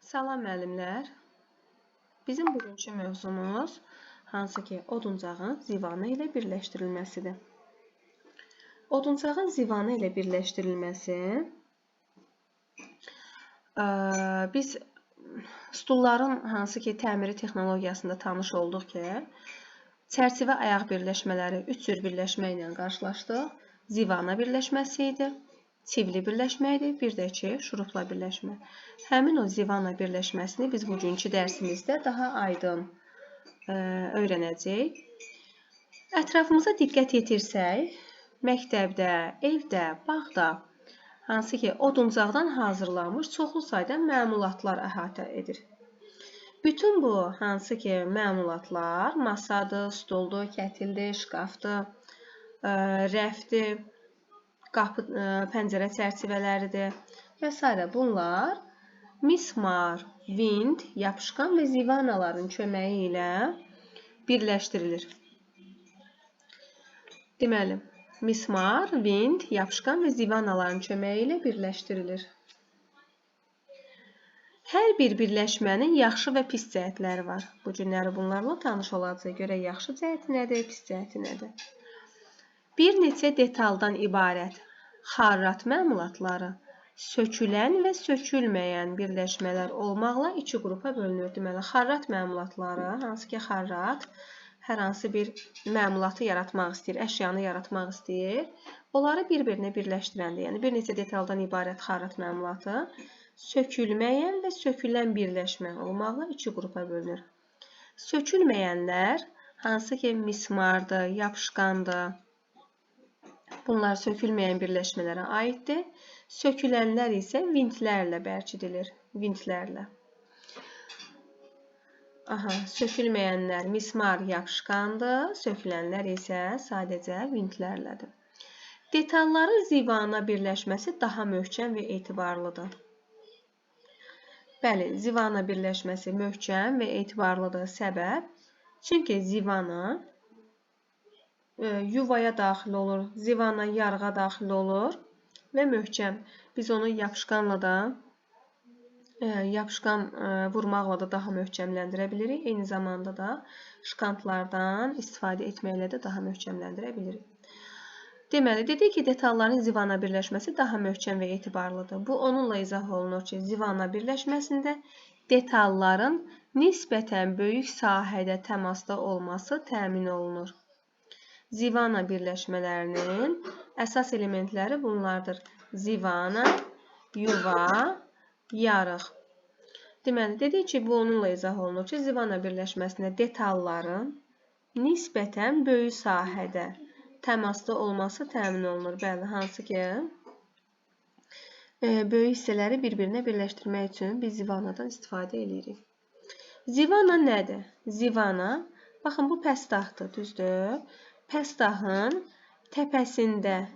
Salam müəllimlər. Bizim bugünkü mövzumuz hansı ki oduncağın zivanı ilə birləşdirilməsidir. Oduncağın zivanı ilə birləşdirilməsi biz stulların hansı ki təmiri texnologiyasında tanış olduq ki, çərçivə ayaq birləşmələri üç cür birləşmə ilə qarşılaşdıq. Zivana birləşməsi idi, çivli birləşmə idi, bir də ki, şurupla birləşmə. Həmin o zivana birləşməsini biz bugünkü dərsimizdə daha aydın öyrənəcəyik. Ətrafımıza diqqət yetirsək, məktəbdə, evdə, bağda hansı ki oduncaqdan hazırlanmış çoxlu sayda məmulatlar əhatə edir. Bütün bu hansı ki məmulatlar masadır, stoldur, kətildir, şkafdır, rəfdir, qapı, pəncərə çərçivələridir və s. Bunlar mismar, vint, yapışqan və zivanaların köməyi ilə birləşdirilir. Deməli, mismar, vint, yapışqan və zivanaların köməyi ilə birləşdirilir. Hər bir birləşmənin yaxşı və pis cəhətləri var. Bu günləri bunlarla tanış olacağıq. Görək yaxşı cəhəti nədir, pis cəhəti nədir. Bir neçə detaldan ibarət xarrat məmulatları sökülən və sökülməyən birləşmələr olmaqla iki qrupa bölünür. Deməli, xarrat məmulatları, hansı ki xarrat hər hansı bir məmulatı yaratmaq istəyir, əşyanı yaratmaq istəyir, onları bir-birinə birləşdirəndə, yəni bir neçə detaldan ibarət xarrat məmulatı sökülməyən və sökülən birləşmə olmaqla iki qrupa bölünür. Sökülməyənlər, hansı ki mismardır, yapışqandır, bunlar sökülməyən birləşmələrə aiddir. Sökülənlər isə vintlərlə bərkidilir. Vintlərlə. Aha, sökülməyənlər mismar, yapışqandır. Sökülənlər isə sadəcə vintlərlədir. Detalların zivana birləşməsi daha möhkəm və etibarlıdır. Bəli, zivana birləşməsi möhkəm və etibarlıdır. Səbəb? Çünki zivana yuvaya daxil olur, zivana yarığa daxil olur və möhkəm. Biz onu yapışqanla da, yapışqan vurmaqla da daha möhkəmləndirə bilirik. Eyni zamanda da şkantlardan istifadə etməklə də daha möhkəmləndirə bilirik. Deməli, dedik ki, detalların zivana birləşməsi daha möhkəm və etibarlıdır. Bu, onunla izah olunur ki, zivana birləşməsində detalların nisbətən böyük sahədə təmasda olması təmin olunur. Zivana birləşmələrinin əsas elementləri bunlardır. Zivana, yuva, yarıq. Deməli, dedik ki, bu onunla izah olunur ki, zivana birləşməsində detalların nisbətən böyük sahədə təmasda olması təmin olunur. Bəli, hansı ki, böyük hissələri bir-birinə birləşdirmək üçün biz zivanadan istifadə edirik. Zivana nədir? Zivana, baxın, bu pəstahdır, düzdür? Pəstahın təpəsində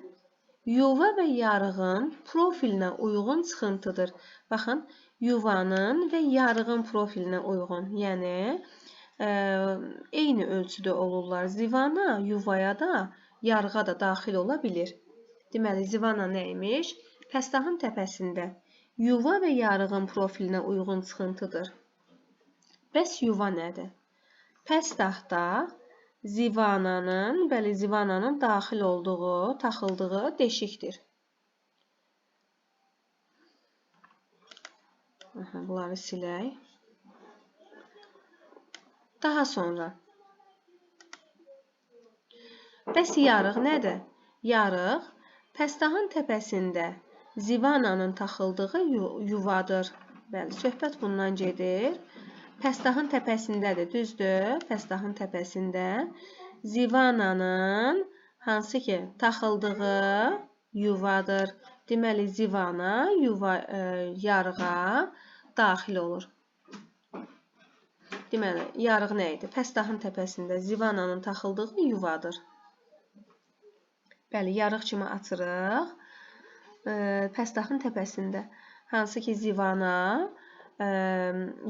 yuva və yarığın profilinə uyğun çıxıntıdır. Baxın, yuvanın və yarığın profilinə uyğun, yəni eyni ölçüdə olurlar. Zivana yuvaya da, yarığa da daxil ola bilir. Deməli, zivana nə imiş? Pəstahın təpəsində yuva və yarığın profilinə uyğun çıxıntıdır. Bəs yuva nədir? Pəstahda zivananın, bəli, zivananın daxil olduğu, taxıldığı deşikdir. Aha, bunları silək. Daha sonra. Bəs yarıq nədir? Yarıq pəstahın təpəsində zivananın taxıldığı yuvadır. Bəli, söhbət bundan gedir. Pəstahın təpəsindədir, düzdür? Pəstahın təpəsində zivananın hansı ki taxıldığı yuvadır. Deməli, zivana yuva, yarığa daxil olur. Deməli, yarıq nə idi? Pəstahın təpəsində zivananın taxıldığı yuvadır. Bəli, yarıq kimi açırıq. Pəstahın təpəsində hansı ki zivana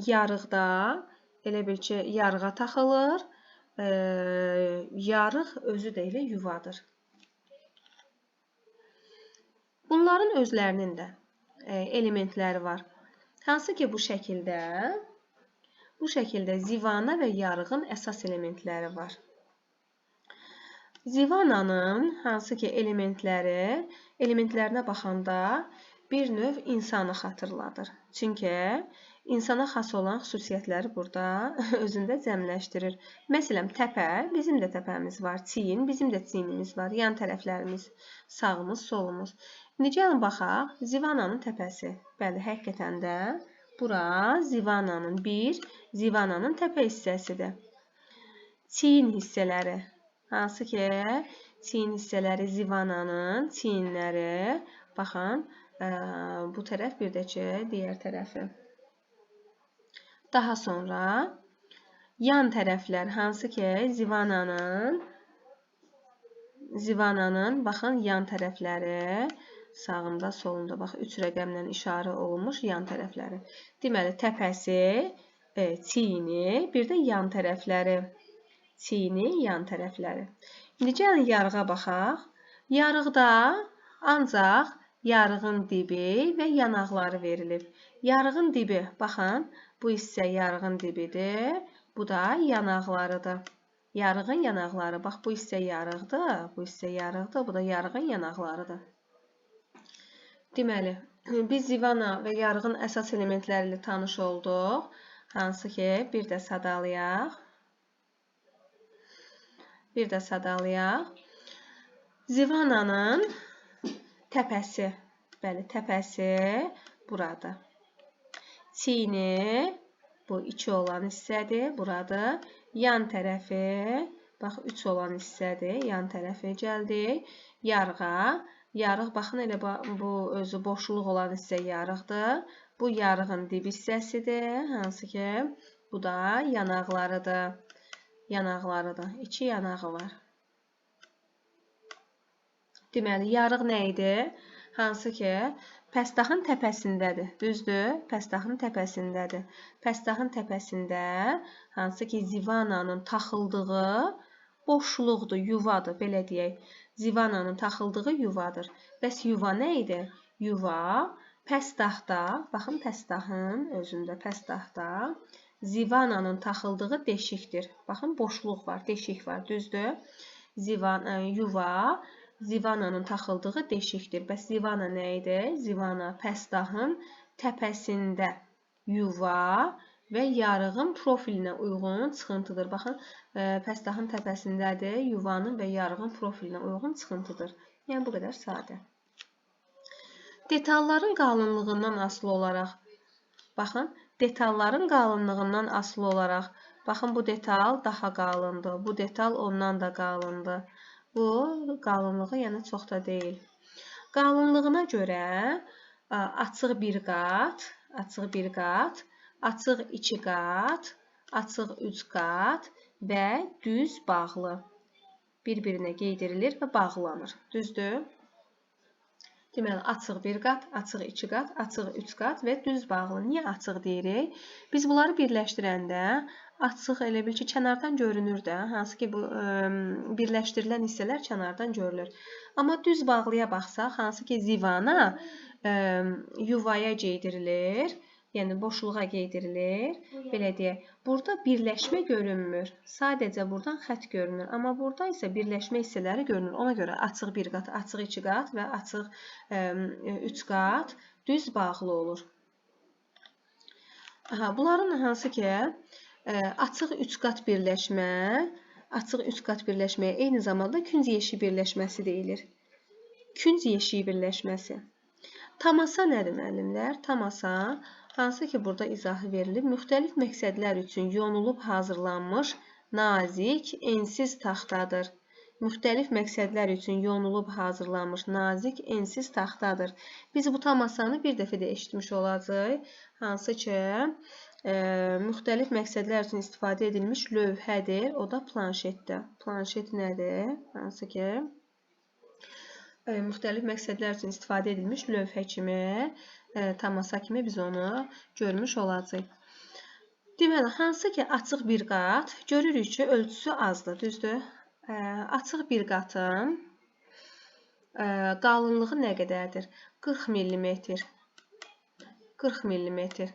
yarıqda elə bil ki, yarığa taxılır. Yarıq özü də elə yuvadır. Bunların özlərinin də elementləri var. Hansı ki bu şəkildə zivana və yarığın əsas elementləri var. Zivananın hansı ki elementlərinə baxanda bir növ insanı xatırladır. Çünki insana xas olan xüsusiyyətləri burada özündə cəmləşdirir. Məsələn, təpə, bizim də təpəmiz var. Çiyin, bizim də çiyinimiz var. Yan tərəflərimiz, sağımız, solumuz. İndi gəlin baxaq, zivananın təpəsi. Bəli, həqiqətən də bura zivananın zivananın təpə hissəsidir. Çiyin hissələri, hansı ki, çiyin hissələri zivananın çiyinləri. Baxın, bu tərəf, bir də ki, digər tərəfi. Daha sonra yan tərəflər, hansı ki, zivananın, baxın, yan tərəfləri, sağında, solunda, bax, 3 rəqəmlə işarə olunmuş yan tərəfləri. Deməli, təpəsi, çiyini, bir də yan tərəfləri. Çiyini, yan tərəfləri. İndi gəlin yarığa baxaq. Yarıqda ancaq yarığın dibi və yanaqları verilib. Yarığın dibi, baxın, bu hissə yarığın dibidir, bu da yanaqlarıdır. Yarığın yanaqları, bax, bu hissə yarıqdır, bu hissə yarıqdır, bu da yarığın yanaqlarıdır. Deməli, biz zivana və yarığın əsas elementləri ilə tanış olduq. Hansı ki, bir də sadalayaq. Bir də sadalayaq. Zivananın təpəsi, bəli, təpəsi buradır. Çiyini, bu 2 olan hissədir, buradır. Yan tərəfi, bax, 3 olan hissədir, yan tərəfi gəldik. Yarığa, yarıq, baxın, elə bu özü boşluq olan hissə yarıqdır. Bu yarığın dib hissəsidir, hansı ki, bu da yanaqlarıdır. Yanaqlarıdır, 2 yanağı var. Deməli, yarıq nə idi? Hansı ki, pəstahın təpəsindədir. Düzdür? Pəstahın təpəsindədir. Pəstahın təpəsində hansı ki, zivananın taxıldığı boşluqdur, yuvadır, belə deyək. Zivananın taxıldığı yuvadır. Bəs yuva nə idi? Yuva pəstahda, baxın, pəstahın özündə, pəstahda zivananın taxıldığı deşikdir. Baxın, boşluq var, deşik var, düzdür? Yuva zivananın taxıldığı deşikdir. Bəs zivana nə idi? Zivana pəstahın təpəsində yuva və yarığın profilinə uyğun çıxıntıdır. Baxın, pəstahın təpəsindədir, yuvanın və yarığın profilinə uyğun çıxıntıdır. Yəni, bu qədər sadə. Detalların qalınlığından asılı olaraq, baxın, detalların qalınlığından asılı olaraq, baxın, bu detal daha qalındır, bu detal ondan da qalındır. Bu qalınlığı, yəni çox da deyil. Qalınlığına görə açıq bir qat, açıq bir qat, açıq 2 qat, açıq 3 qat və düz bağlı bir-birinə qeydirilir və bağlanır. Düzdür? Deməli, açıq bir qat, açıq 2 qat, açıq 3 qat və düz bağlı. Niyə açıq deyirik? Biz bunları birləşdirəndə açıq elə bil ki, kənardan görünür də, hansı ki, bu birləşdirilən hissələr kənardan görünür. Amma düz bağlıya baxsaq, hansı ki, zivana yuvaya geydirilir, yəni boşluğa geydirilir, belə deyək. Burada birləşmə görünmür. Sadəcə buradan xətt görünür. Amma burada isə birləşmə hissələri görünür. Ona görə açıq bir qat, açıq 2 qat və açıq 3 qat düz bağlı olur. Aha, bunların hansı ki, açıq 3 qat birləşmə, açıq 3 qat birləşməyə eyni zamanda künc yeşiyi birləşməsi deyilir. Künc yeşiyi birləşməsi. Tamasa nədir müəllimlər? Tamasa, hansı ki burada izahı verilib, müxtəlif məqsədlər üçün yonulub hazırlanmış nazik, ensiz taxtadır. Müxtəlif məqsədlər üçün yonulub hazırlanmış nazik, ensiz taxtadır. Biz bu tamasanı bir dəfə də eşitmiş olacağıq. Hansı ki, müxtəlif məqsədlər üçün istifadə edilmiş lövhədir. O da planşetdir. Planşet nədir? Hansı ki, müxtəlif məqsədlər üçün istifadə edilmiş lövhə kimi, tamasa kimi biz onu görmüş olacağıq. Deməli, hansı ki, açıq bir qat, görürük ki, ölçüsü azdır, düzdür? Açıq bir qatın qalınlığı nə qədərdir? 40 millimetr. 40 millimetr.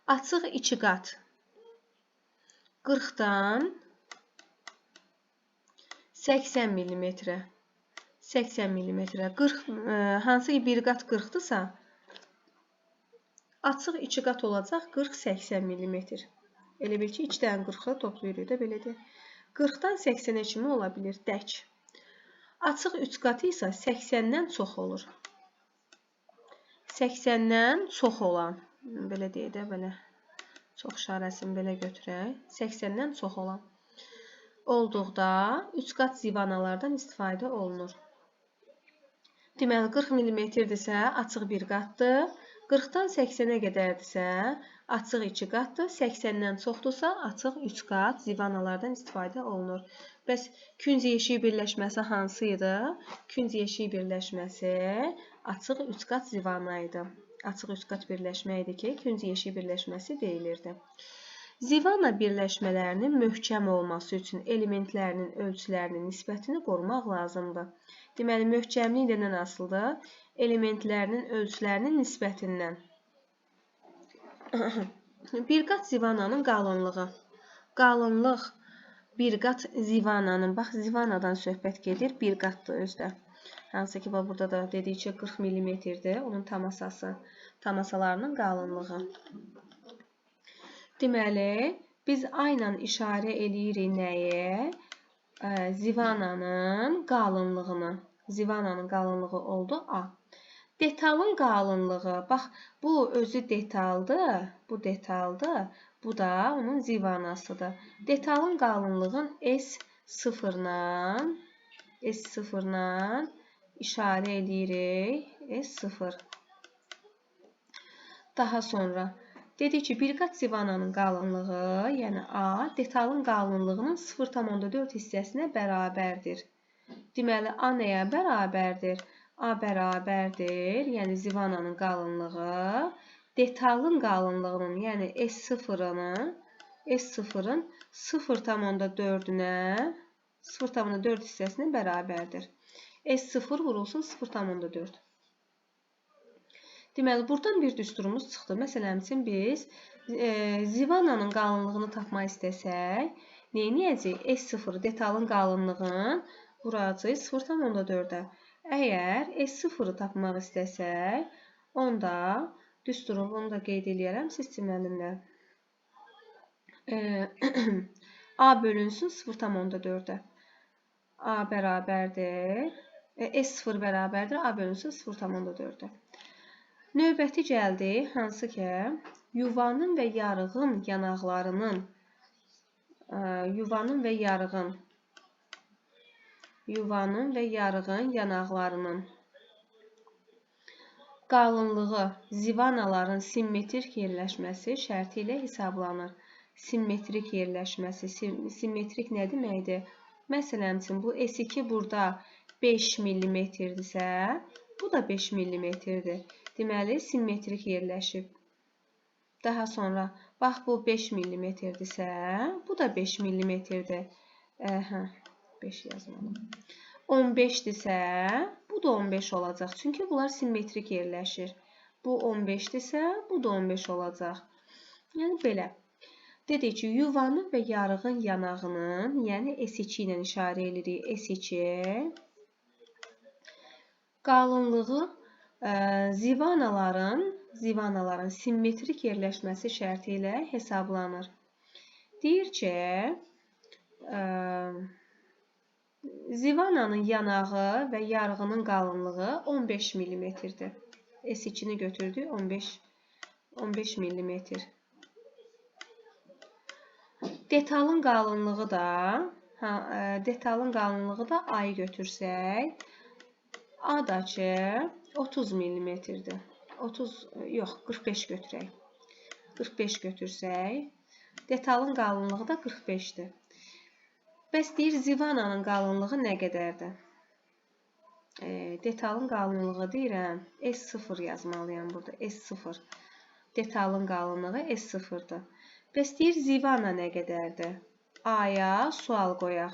Açıq 2 qat 40-dan 80 millimetrə. 80 millimetrə. 40, hansı ki bir qat 40-dırsa, açıq 2 qat olacaq 40-80 millimetr. Elə bil ki, 2 dənə 40-ı toplayırıq da, belə deyək. 40-dan 80-ə kimi ola bilir, dək. Açıq 3 qatı isə 80-dən çox olur. 80-dən çox olan, belə deyək də, belə çox işarəsini belə götürək. 80-dən çox olan olduqda 3 qat zivanalardan istifadə olunur. Deməli, 40 millimetrdirsə, açıq 1 qatdır. 40-dan 80-ə qədərdirsə, açıq 2 qatdır. 80-dən çoxdursa, açıq 3 qat zivanalardan istifadə olunur. Bəs künc yeşiyi birləşməsi hansı idi? Künc yeşiyi birləşməsi açıq 3 qat zivana idi. Açıq 3 qat birləşmə idi ki, künc yeşiyi birləşməsi deyilirdi. Zivana birləşmələrinin möhkəm olması üçün elementlərinin ölçülərinin nisbətini qorumaq lazımdır. Deməli, möhkəmlik də nədən asılıdır? Elementlərinin ölçülərinin nisbətindən. Bir qat zivananın qalınlığı. Qalınlıq bir qat zivananın, bax, zivanadan söhbət gedir, bir qatdır özdə. Hansı ki, bax, burada da dedik ki, 40 millimetrdir onun tamasası, tamasalarının qalınlığı. Deməli, biz A ilə işarə eləyirik nəyi? Zivananın qalınlığını. Zivananın qalınlığı oldu A. Detalın qalınlığı, bax, bu özü detaldır, bu detaldır, bu da onun zivanasıdır. Detalın qalınlığın S0-la işarə eləyirik, S0. Daha sonra dedik ki, bir qat zivananın qalınlığı, yəni A, detalın qalınlığının 0,4 hissəsinə bərabərdir. Deməli, A nəyə bərabərdir? A bərabərdir, yəni zivananın qalınlığı, detalın qalınlığının, yəni S0-ın 0,4-ünə, 0,4 hissəsinə bərabərdir. S0 vurulsun 0,4. Deməli, buradan bir düsturumuz çıxdı. Məsələn üçün, biz zivananın qalınlığını tapmaq istəsək, nə edəcəyik? S0 detalın qalınlığını vuracağıq 0,4-ə. Əgər S0-ı tapmaq istəsək, onda düsturu, bunu da qeyd eləyərəm, siz müəllimlər. A bölünsün 0,4-ə. A bərabərdir. S0 bərabərdir. A bölünsün 0,4-ə. Növbəti gəldi, hansı ki, yuvanın və yarığın yanaqlarının, yuvanın və yarığın yanaqlarının qalınlığı zivanaların simmetrik yerləşməsi şərti ilə hesablanır. Simmetrik yerləşməsi, simmetrik nə deməkdir? Məsələn üçün, bu S2 burada 5 millimetrdirsə, bu da 5 millimetrdir. Deməli, simmetrik yerləşib. Daha sonra, bax, bu 5 millimetrdirsə, bu da 5 millimetrdir. 5 yazmalım. 15-dirsə, bu da 15 olacaq. Çünki bunlar simmetrik yerləşir. Bu 15-dirsə, bu da 15 olacaq. Yəni, belə. Dedik ki, yuvanın və yarığın yanağının, yəni S2 ilə işarə edirik. S2 qalınlığı zivanaların simmetrik yerləşməsi şərti ilə hesablanır. Deyir ki, zivananın yanağı və yarığının qalınlığı 15 millimetrdir. S2-ni götürdük, 15 millimetr. Detalın qalınlığı da, A-yı götürsək, A da ki 30 millimetrdir. 30, yox, 45 götürək. 45 götürsək, detalın qalınlığı da 45-dir. Bəs deyir, zivananın qalınlığı nə qədərdir? Detalın qalınlığı deyirəm, S0 yazmalıyam burada, S0. Detalın qalınlığı S0-dır. Bəs deyir, zivana nə qədərdir? A-ya sual qoyaq.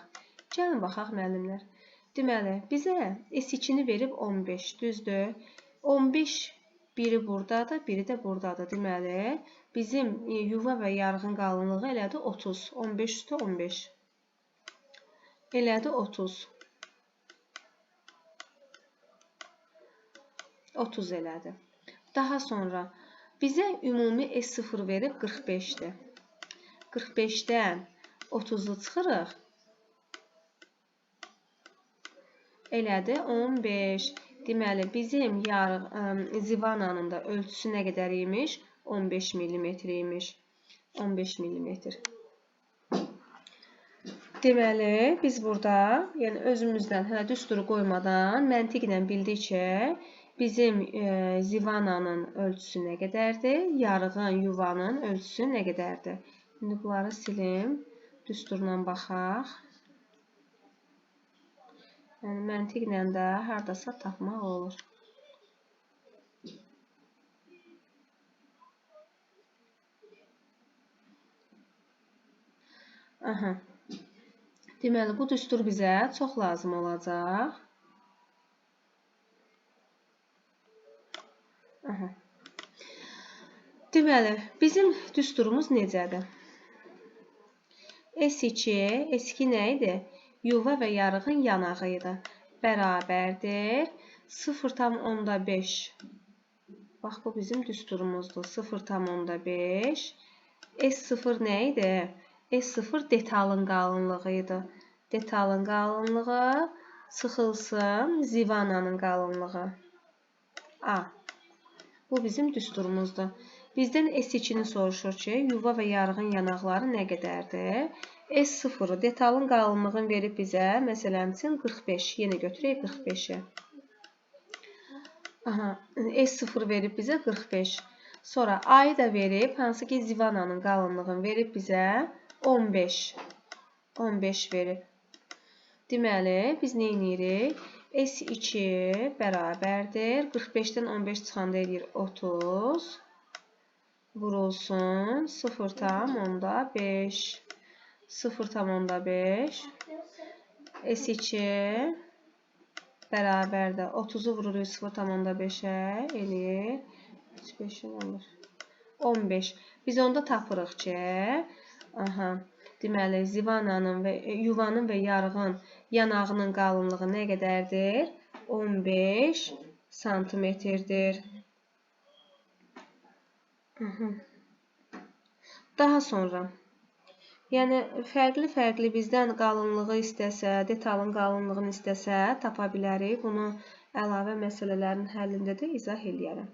Gəlin baxaq, müəllimlər. Deməli, bizə S2-ni verib 15, düzdür? 15 Biri buradadır, biri də buradadır. Deməli, bizim yuva və yarığın qalınlığı elədi 30. 15 üstə 15. Elədi 30. 30 elədi. Daha sonra bizə ümumi S0 verib 45-dir. 45-dən 30-u çıxırıq. Elədi 15. Deməli, bizim zivananın da ölçüsü nə qədər imiş? 15 millimetr imiş. 15 millimetr. Deməli, biz burada, yəni özümüzdən hələ düsturu qoymadan məntiqlə bildik ki, bizim zivananın ölçüsü nə qədərdir, yarığın, yuvanın ölçüsü nə qədərdir. İndi bunları silim, düsturla baxaq. Yəni, məntiqlə də hardasa tapmaq olur. Aha. Deməli, bu düstur bizə çox lazım olacaq. Aha. Deməli, bizim düsturumuz necədir? S2, S2 nə idi? Yuva və yarığın yanağı idi. Bərabərdir. 0,5. Bax, bu bizim düsturumuzdur. 0,5. S0 nə idi? S0 detalın qalınlığı idi. Detalın qalınlığı çıxılsın zivananın qalınlığı. A. Bu bizim düsturumuzdur. Bizdən S2-ni soruşur ki, yuva və yarığın yanaqları nə qədərdir? S0-ı detalın qalınlığını verib bizə, məsələn üçün 45. Yenə götürək 45-i. Aha, S0 verib bizə 45. Sonra A-yı da verib, hansı ki zivananın qalınlığını verib bizə 15. 15 verib. Deməli, biz nə edirik? S2 bərabərdir. 45-dən 15 çıxanda eləyir 30. Vurulsun 0,5. 0,5. S2 bərabərdir. 30-u vururuq 0,5-ə eləyir. 3, 5, 11. 15. Biz onda tapırıq ki, aha, deməli, zivananın və yuvanın və yarığın yanağının qalınlığı nə qədərdir? 15 santimetrdir. Aha. Daha sonra, yəni fərqli-fərqli bizdən qalınlığı istəsə, detalın qalınlığını istəsə tapa bilərik. Bunu əlavə məsələlərin həllində də izah eləyərəm.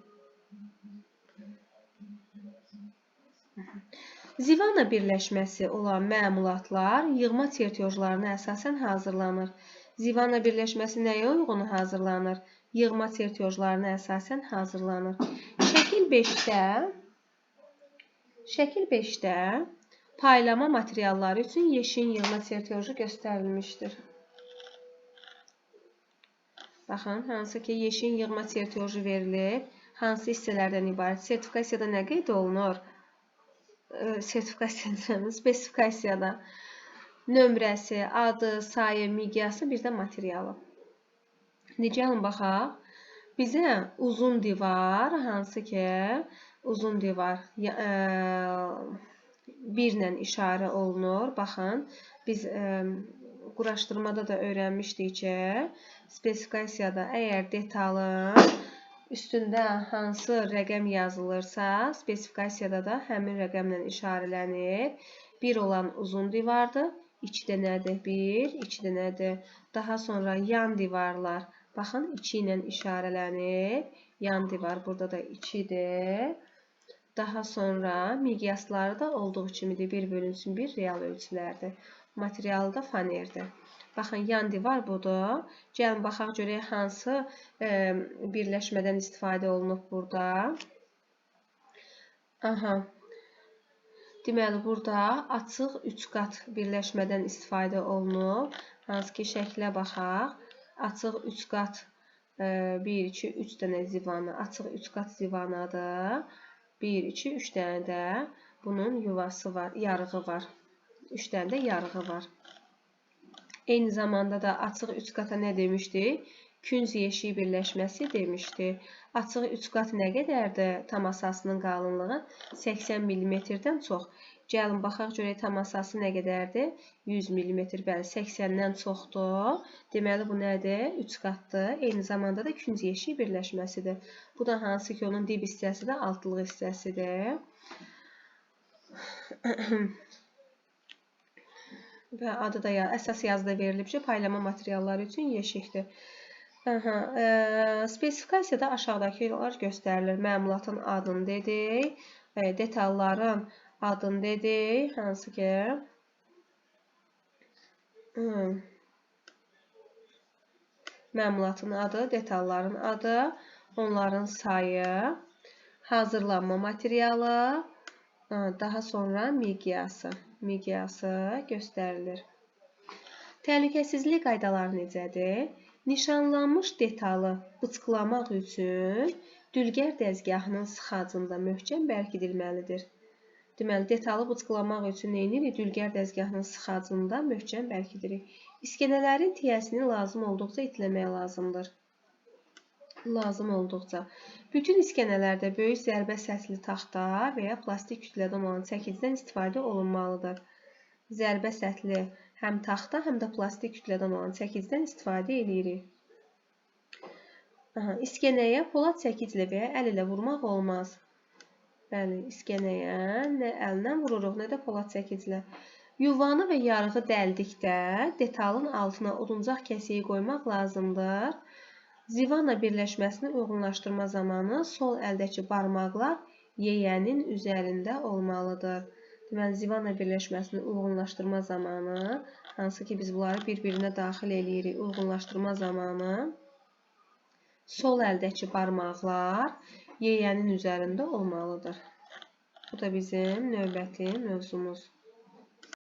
Zivana birləşməsi olan məmulatlar yığma çertyožlarına əsasən hazırlanır. Zivana birləşməsi nəyə uyğun hazırlanır? Yığma çertyožlarına əsasən hazırlanır. Şəkil 5-də paylama materialları üçün yeşiyin yığma çertyoju göstərilmişdir. Baxın, hansı ki yeşiyin yığma çertyoju verilib, hansı hissələrdən ibarət? Sertifikasiyada nə qeyd olunur? Sertifikasiya deyirəm, spesifikasiyada nömrəsi, adı, sayı, miqyası, bir də materialı. İndi gəlin baxaq. Bizə uzun divar, hansı ki uzun divar 1-lə işarə olunur. Baxın, biz quraşdırmada da öyrənmişdik ki, spesifikasiyada əgər detalın üstündə hansı rəqəm yazılırsa, spesifikasiyada da həmin rəqəmlə işarələnir. 1 olan uzun divardır. 2 dənədir 1, 2 dənədir. Daha sonra yan divarlar. Baxın, 2 ilə işarələnir. Yan divar burada da 2-dir. Daha sonra miqyasları da olduğu kimidir. 1 bölünsün 1 real ölçülərdir. Materialı da fanerdir. Baxın, yan divar budur. Gəlin, baxaq görək hansı birləşmədən istifadə olunub burada. Aha. Deməli, burada açıq 3 qat birləşmədən istifadə olunub. Hansı ki, şəklə baxaq. Açıq 3 qat 1, 2, 3 dənə zivana. Açıq 3 qat zivanadır. 1, 2, 3 dənə də bunun yuvası var, yarığı var. 3 dənə də yarığı var. Eyni zamanda da açıq 3 qata nə demişdik? Künc yeşiyi birləşməsi demişdi. Açıq üçqat nə qədərdir? Tam əsasının qalınlığı 80 mm-dən çox. Gəlin baxaq görək tam əsası nə qədərdir? 100 mm, bəli, 80-dən çoxdur. Deməli bu nədir? Üçqatdır. Eyni zamanda da künc yeşiyi birləşməsidir. Bu da hansı ki onun dib hissəsi də altlıq hissəsidir. Və adı da əsas yazıda verilib ki, paylama materialları üçün yeşikdir. Aha, spesifikasiyada aşağıdakılar göstərilir. Məmulatın adını dedik, detalların adını dedik, hansı ki məmulatın adı, detalların adı, onların sayı, hazırlanma materialı, daha sonra miqyası göstərilir. Təhlükəsizlik qaydaları necədir? Nişanlanmış detalı bıçqılamaq üçün dülgər dəzgahının sıxacında möhkəm bərkidilməlidir. Deməli, detalı bıçqılamaq üçün nə edirik? Dülgər dəzgahının sıxacında möhkəm bərkidirik. İskənələrin tiyəsini lazım olduqca itləmək lazımdır. Lazım olduqca. Bütün iskənələrdə böyük zərbə səthli taxta və ya plastik kütlədən olan çəkicidən istifadə olunmalıdır. Zərbə səthli həm taxta, həm də plastik kütlədən olan çəkicidən istifadə edirik. Aha, iskənəyə polad çəkiclə və ya əl ilə vurmaq olmaz. Bəli, iskənəyə nə əllə vururuq, nə də polad çəkiclə. Yuvanı və yarığı dəldikdə detalın altına oduncaq kəsiyi qoymaq lazımdır. Zivana birləşməsini uyğunlaşdırma zamanı sol əldəki barmaqlar yeyənin üzərində olmalıdır. Deməli, zivana birləşməsini uyğunlaşdırma zamanı, hansı ki biz bunları bir-birinə daxil eləyirik, uyğunlaşdırma zamanı sol əldəki barmaqlar yeyənin üzərində olmalıdır. Bu da bizim növbəti mövzumuz.